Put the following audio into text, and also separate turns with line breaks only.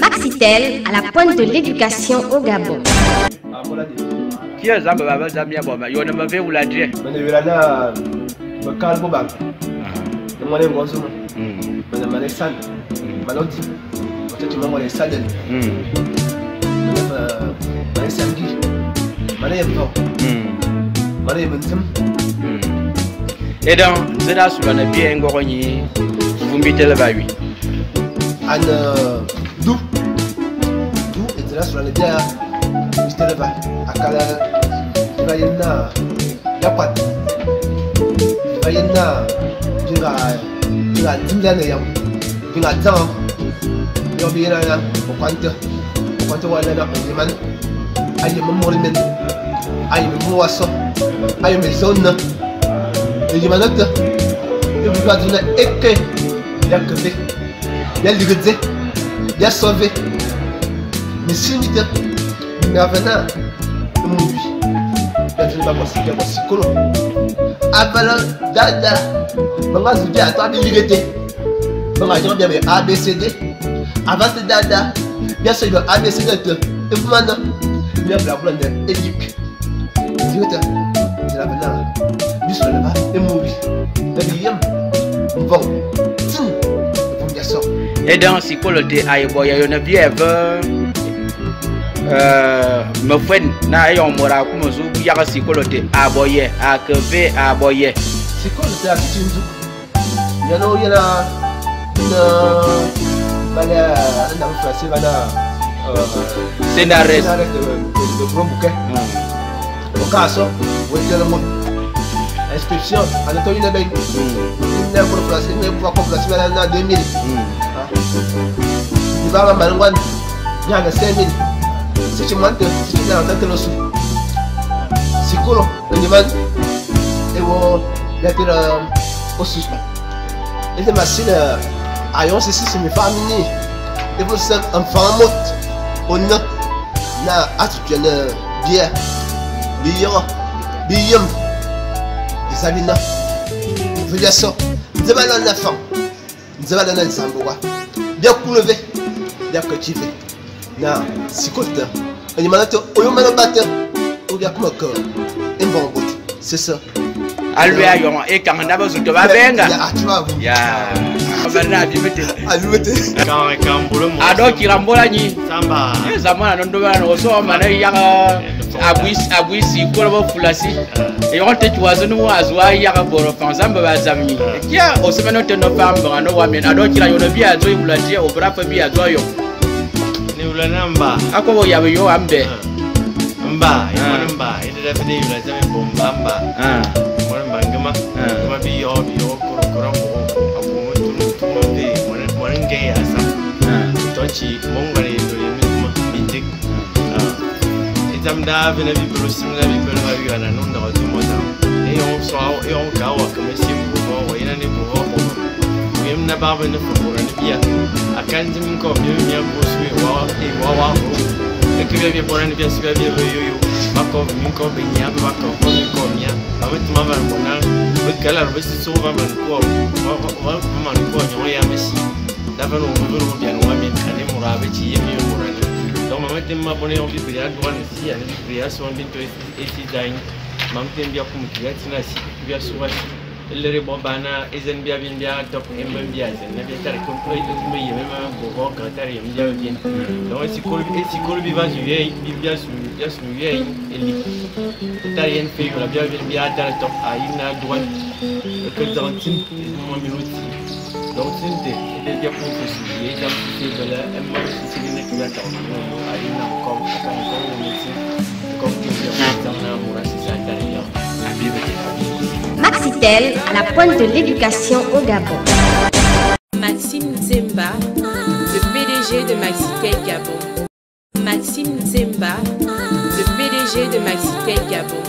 Maxitel, à la pointe de l'éducation au Gabon.
Kia zamba baba zamia boma yona mave uladie.
Mane wilana bakal bo bang. Ngone ngozo. Mane mane san. Maloti. Mate ngone sadel. Mane samedi. Mane yemto. Mane yemtum.
Edan zeda sulana bien ngoronyi vumbitele bawi.
An du du ezra sulana bien vumbitele ba akala bayena yapat bayena jinga jinga dimlana yam jinga dzan yo biyena na okwanta okwanta wala na oyeman aye mamorimen aye mwaso aye mezona ejimanata ebukaduna eke yakebe ya ligedze ya sauvé mais sinita ngavana mubi ya ba sikolo abala dada banga zudia atwa bi ligete banga jom bien A B C D avance dada bien sûr A B C D te evumana bien bla bla ne elik diota la bana biso ba e mubi da yem bon tin bon bien sûr
edan sikolo te ayeboya yona bien me fwen na yon mora kumozu yaga sikolo te aboye akeve aboye
sikolo te akitinzu yano yana na bala na français bana
senares
de gros bouquet au caso wetelo mo inscription anatoli na ben na pour français na pour français bana na 2000 ah ibaba malngwan yana 5000 si tu montes, si tu n'as pas le sou. Sikolo, le diman, et bon, il y a au sous. Et de machine, ayon, c'est si c'est mes familles. Et vous, c'est un enfant mot. On a, na, atuane, bien, bien, bien, les amis, na, vous y ça. Nous avons un enfant, nous avons un zamboua. Bien coulevé, bien cultivé. Na sikolta animanato oyo mana bata o bia kuma ka embon bot c'est ça
alwe ayo e kanga ba zuto ba benga
ya tu
ya bana bibete
alubete
kan kan bolo mo
ado kirambola nyi
samba
e zamana nondo bana oso mana ya abuis abuisi kola ba fulasi e yote tuwazo no azwa ya ka boro fanzamba ba zamni kia osemano teno pamba no wa men ado kira yono bia zo ibulaje obra fa bia zo yo
ni ulana mba
akobo yabe yo ambe
mba imona mba ida da fide yula zame bomba mba mona mba ngama ngama bi yo koro koro mo abu mo tunu tunu be mona mona nge ya sa tochi mongare do yemi ma bitik itam da vena bi bolo simna bi bolo ha yana no nda zo mo ta e yo so e yo ka wa ka mesi bo wa ina ne bo bo yem na ba ne fo bo ne bia akanzi minko bi mi ko su wa e wa wa ho e ke bi bo ne bia su bi yo yo ba ko minko be nya ba ko ko minko nya ba me tuma ba mo na be kala ro si so ba man ko wa wa man ko nyo ya mesi da ba no bo no bia no wa mi kane mo ra be chi ye mi mo ra ne donc mama te ma bone on bi bria droit ne si ani bria so bin to e si dain mam te bia kum ki ya tina si bia so wa lere bon bana ezen bia bin bia top emben bia zen na bia tar ko ko me yeme ma bo ko ka tar yem bia bien donc si ko e si ko bi va ju ye bi bia su ya su ye eli tar yen fe la bia bin bia tar top a ina droit que dans tin mo minute donc tin te de bia ko ko si ye jam si bela emma si si ne ki bia tar no a ina ko ka ko mo ti ko ki bia ko na mo ra si sa tar ya
Maxitel, à la pointe de l'éducation au Gabon.
Maxime Zemba, le PDG de Maxitel Gabon. Maxime Zemba, le PDG de Maxitel Gabon.